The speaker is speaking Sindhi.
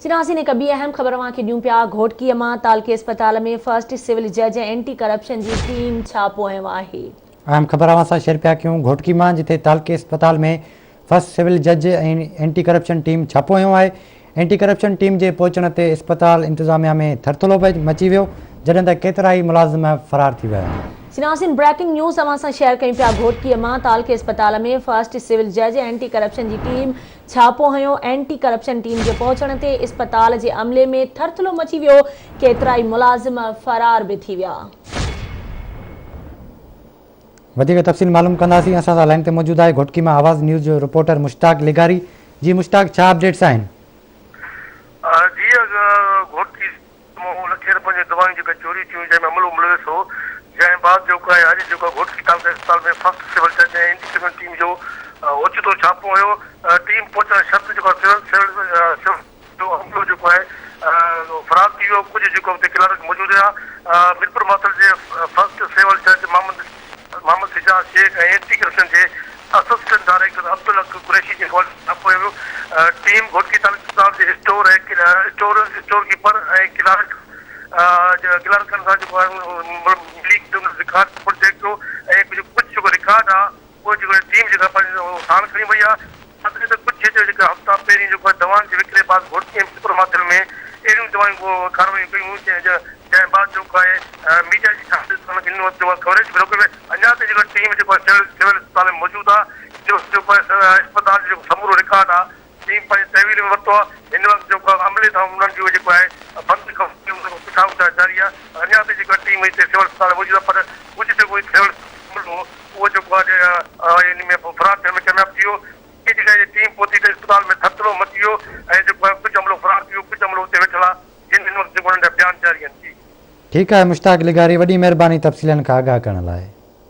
چناسين هڪ ٻي اهم خبر اوهان کي ڏيون پيا، گهوٽڪيء مان تعلقي اسپتال ۾ فرسٽ سول جج ۽ اينٽي ڪرپشن جي ٽيم ڇاپو هنيو آهي. اهم خبر اوهان سان شيئر پيا ڪيون گهوٽڪي مان جتي تعلقي اسپتال ۾ فرسٽ سول جج ۽ اينٽي ڪرپشن ٽيم ڇاپو هنيو آهي، اينٽي ڪرپشن ٽيم جي پهچڻ تي اسپتال انتظاميا ۾ ٿرٿلو مچي ويو، جڏهن ته ڪيترائي ملازم فرار ٿي ويا. چناسين بريڪنگ نيوز اوهان سان شيئر ڪيون پيا گهوٽڪيء مان تعلقي اسپتال ۾ فرسٽ سول جج ۽ اينٽي ڪرپشن جي ٽيم ڇاپو هنيو، اينٽي ڪرپشن ٽيم جي پهچڻ تي اسپتال جي عملي ۾ ٿرٿلو مچي ويو، ڪيترائي ملازم فرار به ٿي ويا. وڌيڪ تفصيل معلوم ڪنداسين، اسان سان لائين تي موجود آهي گهوٽڪي مان آواز نيوز جو رپورٽر مشتاق لغاري، جي مشتاق ڇا اپڊيٽس آهن؟ جي گهوٽڪي مون لکين رپين جون دوائون جيڪا چوري ٿيون جنهن ۾ عملو ملوث هو جنهن بعد جيڪو آهي اڄ جيڪو گهوٽڪي تعلقه اسپتال ۾ فرسٽ سول جج ۽ اينٽي ڪرپشن ٽيم جو اوچتو ڇاپو هنيو ٽيم پهچڻ شرط جيڪو سول سول سول جو عملو جيڪو آهي فرار ٿي ويو ڪجهه جيڪو اتي ڪلارڪ موجود هيا ميرپور ماٿر جي فرسٽ سول جج محمد محمد سجاد شيخ ۽ اينٽي ڪرپشن جي اسسٽنٽ ڊائريڪٽر عبدالحق قريشي جي حوالي سان ڇاپو هنيو ويو. ٽيم گهوٽڪي تعلقي اسپتال جي store ۽ store store keeper ۽ clerk ڪلارڪن سان جيڪو آهي ملي رڪارڊ پڻ چيڪ ڪيو ۽ ڪجهه ڪجهه جيڪو رڪارڊ آهي اهو جيڪو ٽيم جيڪا پنهنجي ساڻ کڻي وئي آهي. ڇاڪاڻ ته ڪجهه هتي جيڪا هفتا پهرين جيڪو آهي دوائن جي وڪري بعد گهوٽڪي ۽ ميرپور ماٿيلي ۾ اهڙيون دوائيون ڪارروائيون ڪيون ويون جنهن بعد جيڪو آهي ميڊيا جي شاهدي تي انهن کي ڏنو ڪوريج به روڪيو ويو اڃا تائين جيڪا ٽيم جيڪو آهي سول سول اسپتال ۾ موجود آهي جو جيڪو آهي اسپتال جو جيڪو سمورو رڪارڊ آهي ٽيم پنهنجي تحويل ۾ ورتو آهي هن وقت جيڪو آهي عملي سان انهن جو جيڪو آهي بند پڇا ڳڇا جاري آهي اڃا تائين جيڪا ٽيم هتي سول اسپتال ۾ موجود آهي پر ڪجهه جيڪو سول عملو هو اهو جيڪو آهي ان ۾ فرار ٿيڻ ۾ ڪامياب ٿي ويو جيڪا هي ٽيم پهتي ته اسپتال ۾ ٿرٿلو مچي ويو ۽ جيڪو آهي ڪجهه عملو فرار ٿي ويو ڪجهه عملو اتي ويٺل آهي جن هن وقت جيڪو انهن جا بيان جاري آهن جي. ٺيڪ آهي مشتاق لغاري وڏي مهرباني تفصيلن کان آگاهه ڪرڻ لاء.